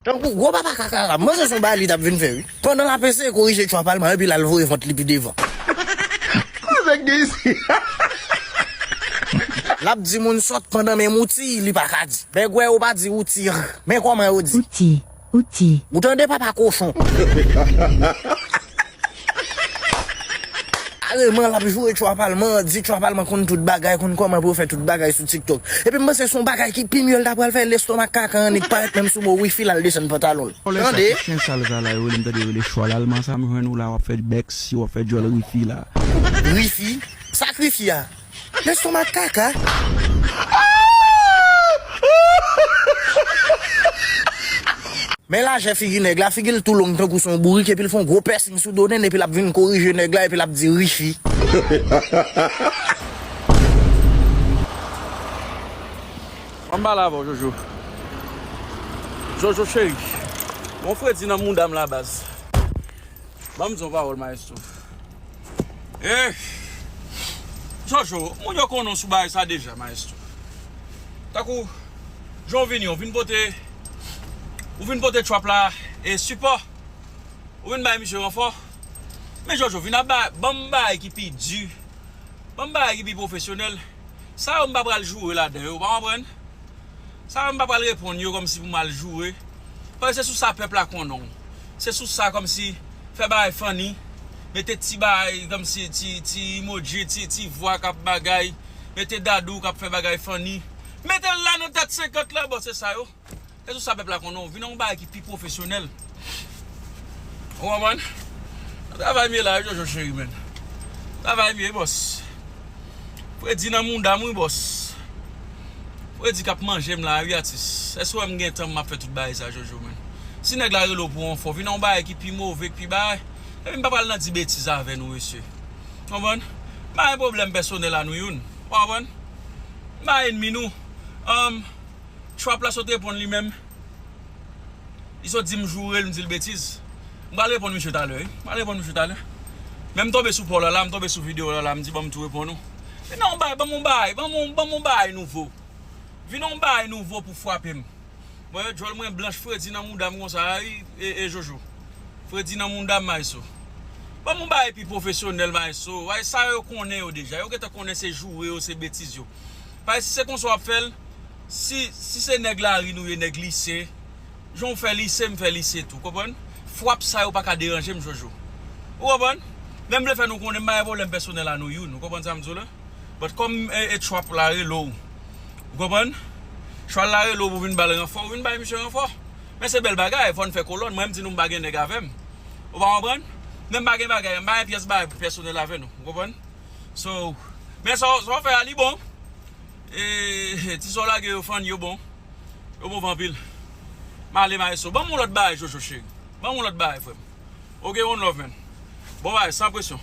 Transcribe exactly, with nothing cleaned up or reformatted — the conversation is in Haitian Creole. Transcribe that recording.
Tankou gwo papa kaka, m panse se yon bagay li t ap vin fè, wi. Pandan l ap eseye korije tchwa palman, epi l al voye vant li pi devan. Koze k gen isi? L ap di moun sòt pandan menm outi, li pa ka di. Bègwè yo pa di outi, men kòman yo di? Outi, outi. Ou tande papa kochon? Kareman, l ap joure tchwa palman, di tchwa palman konn tout bagay, konn kòman pou yo fè tout bagay sou TikTok. Epi m panse se yon bagay ki pi mye l ta pral fè, lestomak kaka annik parèt menm sou mo wifi l al desann pantalon l. Tande? Chen sal sa la, yo rele m tande yo rele chwal alman sa, m jwenn ou la, w ap fè bèks, w ap fè djòl rifi la. Rifi? Sa k rifi a? Lestomak kaka. Men lajè figi nèg la, figi l tou long tankou se yon bourik, epi l fè yon gwo pèsing sou do nenn, epi l ap vin korije nèg la, epi l ap di rifi. Anba la avè w, Jojo. Jojo cheri. Bon fredi nan mouda m la baz. Ban m di yon pawòl, maestro. Eh, Jojo, moun yo konnen w sou bagay sa deja, maestro. Tankou, jan w vini, w vin pote, ou vin pote trap la, e sipò. Ou vin bay misye ranfò. Men Jojo, vin ap ba, ban m bagay ki pi di. Ban m bagay ki pi pwofesyonèl. Sa yo m pa pral joure ladan yo, w pa konprann? Sa yo m pa pral reponn yo kòmsi pou m al joure. Paske se sou sa pèp la konnen w. Se sou sa kòmsi fè bagay funny. Mete ti bagay kòmsi ti, ti emoji, ti, ti vwa k ap bagay. Mete dadou k ap fè bagay funny. Mete l la nan tèt senkant la, bon, se sa yo. Se sou sa pèp la konnen w. Vin nan yon bagay ki pi pwofesyonèl. Ou konprann? Nan travay m ye la, wi, Jojo cheri, men. Travay m ye, bòs. Fredi nan mouda m, wi, bòs. Fredi k ap manje m la, wi, atis. Èske w wè m gen tan m ap fè tout bagay sa, Jojo, men? Si nèg la rele w pou yon fò, vin nan yon bagay ki pi move, ki pi bagay. Epi m pa pral nan di betiz avè nou, mesye. Konprann? M pa gen pwoblèm pèsonèl a nou youn. Konprann? M pa enmi nou. Anm, Trap la sot reponn li menm. Li sot di m joure l, m di l betiz. M pral reponn misye talè, wi. M pral reponn misye talè. Men m tonbe sou pa w la, la, m tonbe sou videyo w la, la, m di ban m tou reponn ou. Vin nan yon bagay, ban m yon bagay, ban m yon, ban m yon bagay nouvo. Vin nan yon bagay nouvo pou frape m. Mwen, djòl mwen blanch, fredi nan mouda m konsa, wi, e, e Jojo. Fredi nan mouda m, maestro. Ban m yon bagay pi pwofesyonèl, maestro. Ay, sa yo konnen yo deja. Yo gentan konnen se joure yo, se betiz yo. Paske si se konsa w ap fè l, si, si se nèg lari nou ye, nèg lise, jan w fè lise, m fè lise tou, konprann? Frap sa yo pa ka deranje m, Jojo. Ou konprann? Men m vle fè nou konnen, m pa gen pwoblèm pèsonèl a nou youn, ou konprann sa m di w la? But kòm, e, e trap la rele w, ou konprann? Trap la rele w pou vin ba l ranfò, ou vin bay misye ranfò. Men se bèl bagay, fò n fè kolòn, mwen m di nou m pa gen nèg avè m. Ou pa konprann? Men m pa gen bagay, m pa gen pyès bagay pèsonèl avè nou, ou konprann? So, men sa, sa w fè a, li bon. E, ti sa w lage yo fann, yo bon. Yo move anpil. M ale, maestro. Ban m yon lòt bagay, Jojo cheri. Ban m yon lòt bagay, frè m. Ok, one love, man. Bon bagay, san presyon.